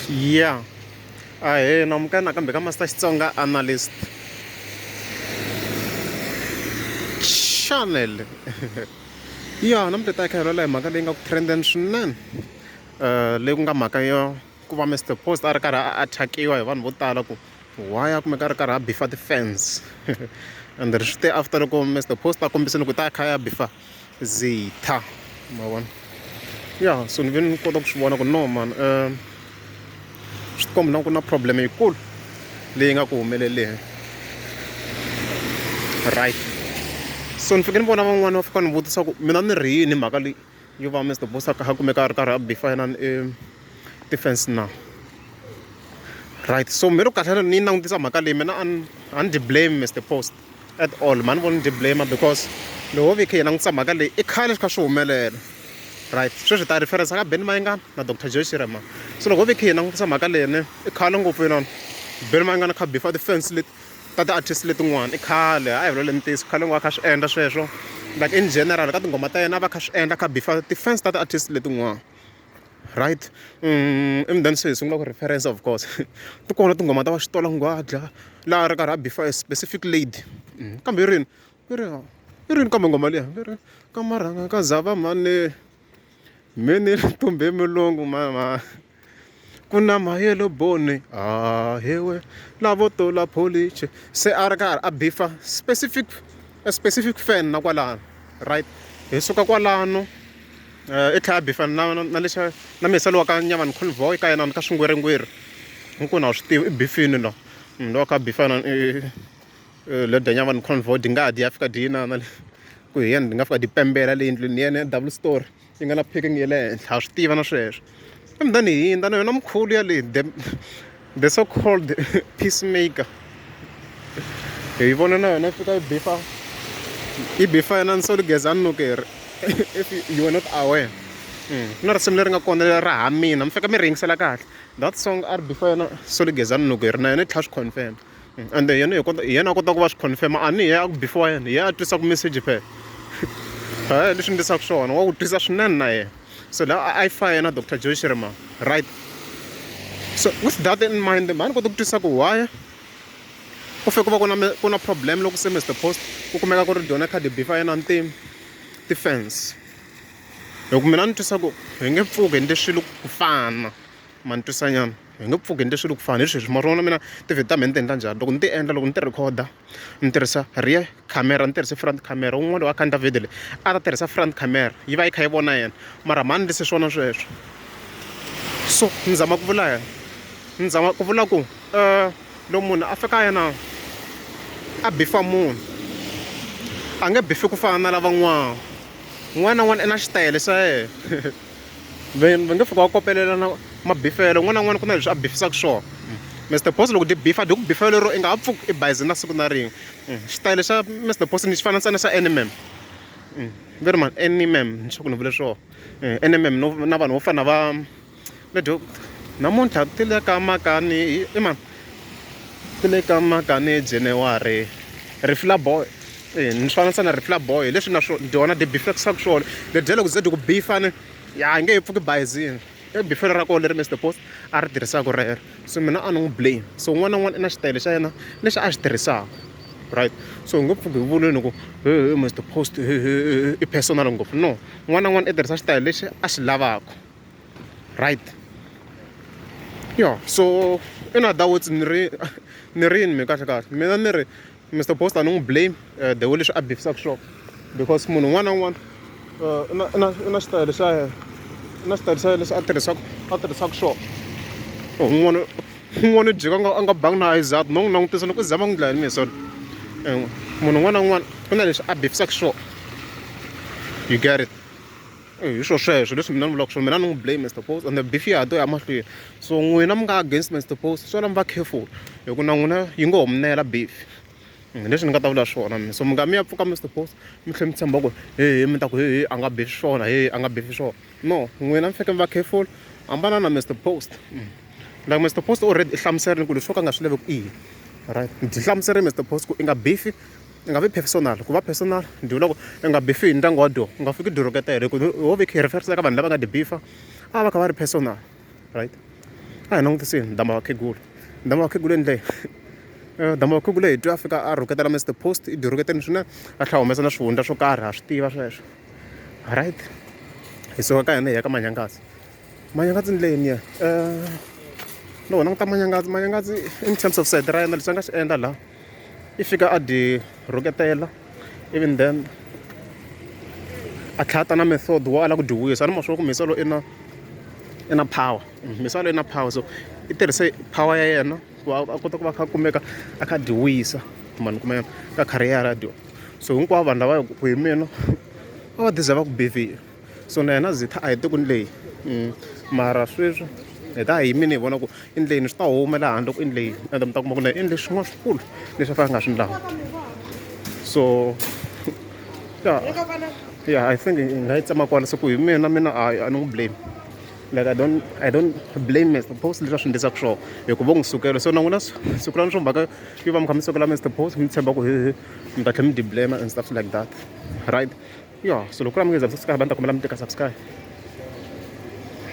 Ya ahee namukela nakambe ka Master Xitsonga Analyst Channel ya namuntlha hi ta hi kha hi vulavula hi mhaka leyi nga ku trend-eni swinene leyi ku nga mhaka yo ku va Mister Post a ri karhi a attack-iwa hi vanhu vo tala ku why a kumeka a ri karhi a bifa ti-fans and swi te after loko Mister Post a kombisile ku ta a kha a ya bifa Zitha ma vona ya so ni ve ni kota ku swi vona ku no man swi tikomba na ku na problem yikulu leyi nga ku humeleleni right so ni fike ni vona van'wani va fika ni vutisa ku mina ni ri yini mhaka leyi yo va Mister Boss a kha a kumeka a ri karhi a bifa yena ti-fans na right so mi ri kahle ni langutisa mhaka leyi mina a ni a ni dyi blame Mister Post at all mhani voni dyi blame because loko ho ve hi kha hi langutisa mhaka leyi i khale swi kha swi humelela right sweswi hi ta reference ka Benny Mayengani na Doctor Joe Shirimani so loko ho ve hi kha hi langutisa mhaka leyi ne i khale ngopfu inana Benny Mayengani kha bifa ti-fans leti ta ti-artist letin'wana i khale a hi vulavuleni ntiyiso khale ngopfu a kha swi endla sweswo like in general ka tinghoma ta yena a va kha swi endla kha bifa ti-fans ta ti-artist letin'wana right ivi then se hi sungula ku reference of course ti kona tinghoma ta va Xitola Nghwadla laha a ri karhi a bifa a specific lady kambe yi rini yi ri yi rini kambe nghoma liya yi ri ka marhanga ka zava mhani mhani tumbe mulungu mama ku na mayelo boni ahewe lavo tola pholichi se a ri karhi a bifa specific a specific fan na kwalano right hi suka kwalano i tlhela a bifa na na na lexa na mhisa lowa ka Nyamani Convoy ka yena ka swingwiringwiri hinkwenu ha swi tivi i bifini lo lowa kha bifa na i le Nyamani Convoy dyi nga dyi ya fika dyi yinana le ku hi yena dyi nga fika dyi pembela le yindlwini ya yena ya double story yi nga na parking ya le henhla ha swi tiva na sweswo and then hi hundza na yona mkhulu yale the so called peacemaker hi vona na yona yi fika yi bifa yi bifa yena Nsoli Gezani Nukeri if you were not aware ku na risimu leri nga kona ra ha mina mi fika mi ri yingisela kahle that song a ri bifa yena Solly Gezani Nukeri na yena yi tlhela swi confirm ende yena hi kota hi yena a kota ku va swi confirm a ni hi yena a ku bifiwa yena hi yena a twisaka message phela he leswi ni tisaka swona wa ku twisa swinene na yena so la a yi fa yena Doctor Joe Shirimani right so with that in mind mhani kota ku twisa ku why ku fike ku va ku na ku na problem loko se Mister Post ku kumeka ku ri dyona kha di bifa yena ntima ti-fans hi ku mina ni twisa ku hi nge pfuki hi endle swilo ku fana ma ni twisa nyana hi nge pfuki hi endle swilo ku fana hi sweswi mara mina ti-video ta mina ni ti endla njhani loko ni ti endla loko ni ti rhikhoda ni tirhisa rear camera ni tirhise front camera wun'wana loyi a kha endla video leyi a ta tirhisa front camera yi va yi kha yi vona yena mara mhani ndlise swona sweswo so ni zama ku vula yena ni zama ku vula ku loko munhu a fika yena a bifa munhu a nge bifi ku fana na lavan'wana un'wana na un'wana i na xitayele xa yena va va nge fiki va kopelelana mabifelo un'wana na un'wana ku na leswi a bifisaka swona Mister Post loko dyi bifa dyi ku bifela lero i nga ha pfuki i bayize na siku na rin'we xitayele xa Mister Post ni xi fananisa na xa Eminem ve ri mani Eminem ni sure ku ni vule swona Eminem no na vanhu vo fana na va ledyo namuntlha ti le ka makani i mani ti le ka makani January Rifla boy e ni swi fananisa na Rifla boy hi leswi na swona dyona dyi bifisaka swona ledyiya loko ze dyi ku bifa ni ya yi nge he pfuki bayizini i bifelo ra kona leri Mister Post a ri tirhisaka rero so mina a ni n'wi blame so un'wana na un'wana i na xitayele xa yena lexi a xi tirhisaka right so hi nge pfuki hi vuleni ku he Mister Post he i personal ngopfu no un'wana na un'wana i tirhisa xitayele lexi a xi lavaka right ya so in other words ni ri ni ri yini mi kahle kahle mina ni ri Mister Post a ni n'wi blame the way leswi a bifisaka swona because munhu un'wana na un'wana i na i na i na xitayele xa yena i na xitayele xa yena lexi a tirhisaka a tirhisaka xona un'wana un'wana u jika a nga a nga bangi na Isaac no n'wi langutisa loko u zama ku ndla yini mi sona munhu un'wana na un'wana ku na leswi a bifisaka swona you get it hi swo sweswo leswi mina ni vulaka swona mina ni n'wi blame Mister Post and beef ya ha to ya mahlweni so n'wina mi nga against Mister Post swi lava mi va careful hi ku na n'wina yi ngo ho mi nela beef leswi ni nga ta vula swona mina so mi nga mi ya pfuka Mister Post mi tlhela mi tshemba ku hehe mi ta ku hehe a nga beef swona hehe a nga beef swona no n'wina mi fanekele mi va careful hambana na Mister Post like Mister Post already i hlamuserile ku leswi swo ka nga swi laveki i yini right byi hlamuserile Mister Post ku i nga beef i nga vi personal ku va personal ndi vula ku i nga bifi hi ndyangu wa dyo u nga fiki dyi rhuketela hi ku ho ve kha hi referisa ka vanhu lava nga di bifa a va kha va ri personal right A hi langutiseni Dama Vakhegula. Dama Vakhegula i endle Dama Vakhegula hi twe a fika a rhuketela Mister Post i dyi rhuketeni swinene a tlhela a humesa na swihundla swo karhi ha swi tiva sweswo right hi suka ka yena hi ya ka Manyangazi. Manyangazi ni leni ya loko languta Manyangazi Manyangazi in terms of sayiti ra yena leswi a nga swi endla la i fika a dyi rhuketela even then a tlhela a ta na method wo ala ku dyi wisa a ni ma swi vona ku mhisa loyi i na i na power mhisa loyi i na power so i tirhise power ya yena ku a kota ku va a kha a kumeka a kha a dyi wisa mani kuma ka career ya radio so hinkwavo vanhu lava ku hi mina a va deserve ku befiwa so na yena Zitha a hi tekuni leyi mara sweswi hi ta hi yimile hi vona ku i ndleni swi ta huma laha handle ku i ndleni ende mi ta kuma ku na i endle swin'wana swikulu leswi a fanele a nga swi ndlanga so ya yeah I think hi nga yi tsema kwala se ku hi mina mina a a ni n'wi blame like I don't blame Mr Post leswi a swi endlisaka swona hi ku vo n'wi sukela so na n'wina sukelani swo mhaka yo va mi kha mi sukela Mr Post mi tshemba ku hi mi ta tlhela mi di blame and stuff like that right. Ya so loko ku ri a mi nge za mi subscribe a ni ta kombela mi teka subscribe.